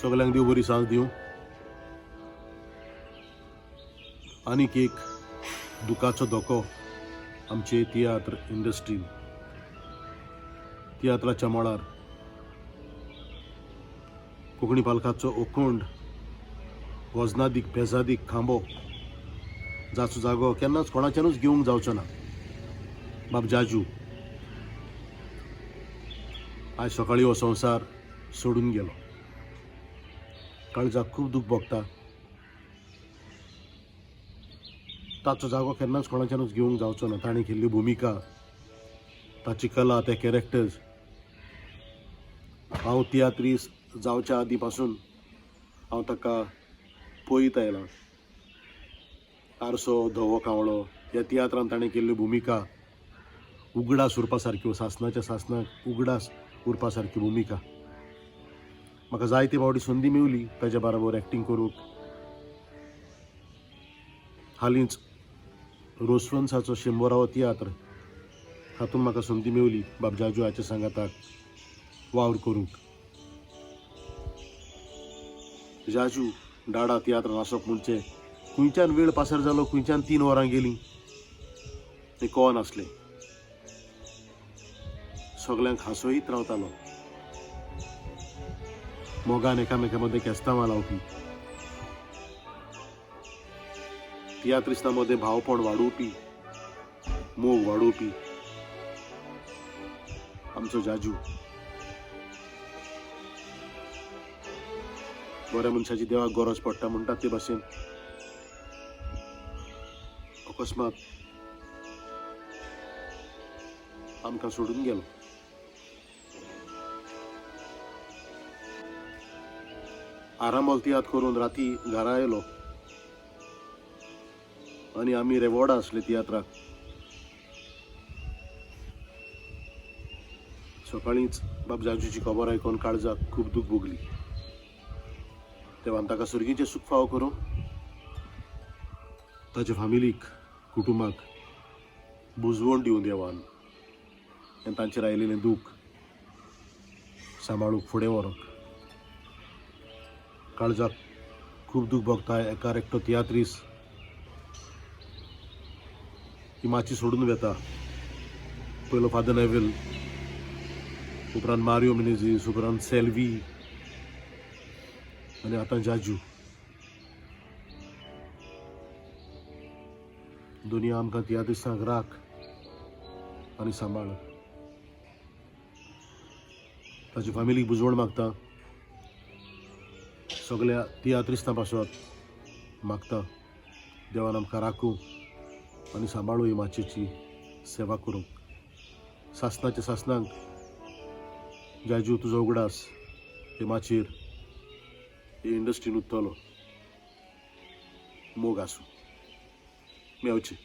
सगल्यांक देव बरी सांज दिवं. आनीक एक दुखाचो धोको आमचे तियात्र इंडस्ट्रीन, तियात्राच्या मळार कोंकणी पालकाचो ओखंड वजनादीक पेजादीक खांबो, जाचो जागो केन्नाच कोणाच्यानूच घेवंक जावचो ना, बाब जाजू आयज सकाळीं हो संवसार सोडून गेलो. काळजाक खूब दूख भोगता. ताचो जागो केन्नाच कोणाच्यानूच घेवंक जावचो ना. ताणें केल्ली भुमिका, ताची कला, ते कॅरेक्टर्स, हांव तियात्रीस जावच्या आदीं पासून हांव ताका पळयत आयलां. आरसो, धवो कावळो ह्या तियात्रान ताणें केल्ल्यो भुमिका उगडास उरपा सारक्यो, सासणाच्या सासणाक उगडास उरपा सारक्यो भुमिका. म्हाका जायते फावटी संदी मेवली ताच्या बरोबर एक्टींग करूंक. हालींच रोजफन्साचो शंबरावो तियात्र हातूंत म्हाका संदी मेवली बाब जाजू हाच्या सांगाताक वावर करूंक. जाजू डाडा तियात्रान आसप म्हणजे खंयच्यान वेळ पासार जालो, खंयच्यान 3 वरां गेलीं तें कळनासलें. सगल्यांक हांसयत रावतालो, मोगान एकामेका मदें केस्तांवां लावपी, तियात्रिस्तां मदें भावपण वाडोवपी, मोग वाडोवपी आमचो जाजू. बऱ्या मनशाची देवाक गरज पडटा म्हणटात ते भाशेन अकस्मात आमकां सोडून गेलो. आरांबोल तियात्र करून राती घरा आयलो आनी आमी रेवोडा आसले तियात्राक. सकाळींच बाब जाजूची खबर आयकून काळजाक खूब दूख भोगली. देवान ताका सर्गीचें सूख फावो करूं, ताच्या फामिलीक, कुटुंबाक बुजवण दिवं देवान, आनी तांचेर आयिल्लें दूख सांबाळूंक फुडें व्हरूंक. काळजाक खूब दूख भोगता एकार एकटो तियात्रीस ही माची सोडून वेता. पयलो फादर नेवील, उपरांत मारियो मिनेझीस, उपरांत सेल्वी आनी आतां जाजू. दुनिया आमकां तियात्रिस्तांक राख आनी सांबाळ. ताची फामिलीक बुजवण मागता, सगल्या तियात्रिस्तां पासत मागता, देवान आमकां राखूं आनी सांबाळूं ही माचयेची सेवा करूंक. सासणाच्या सासणाक जाजू तुजो उगडास हे माचयेर, हे इंडस्ट्रीन उरतलो. मोग आसूं. मेवचें.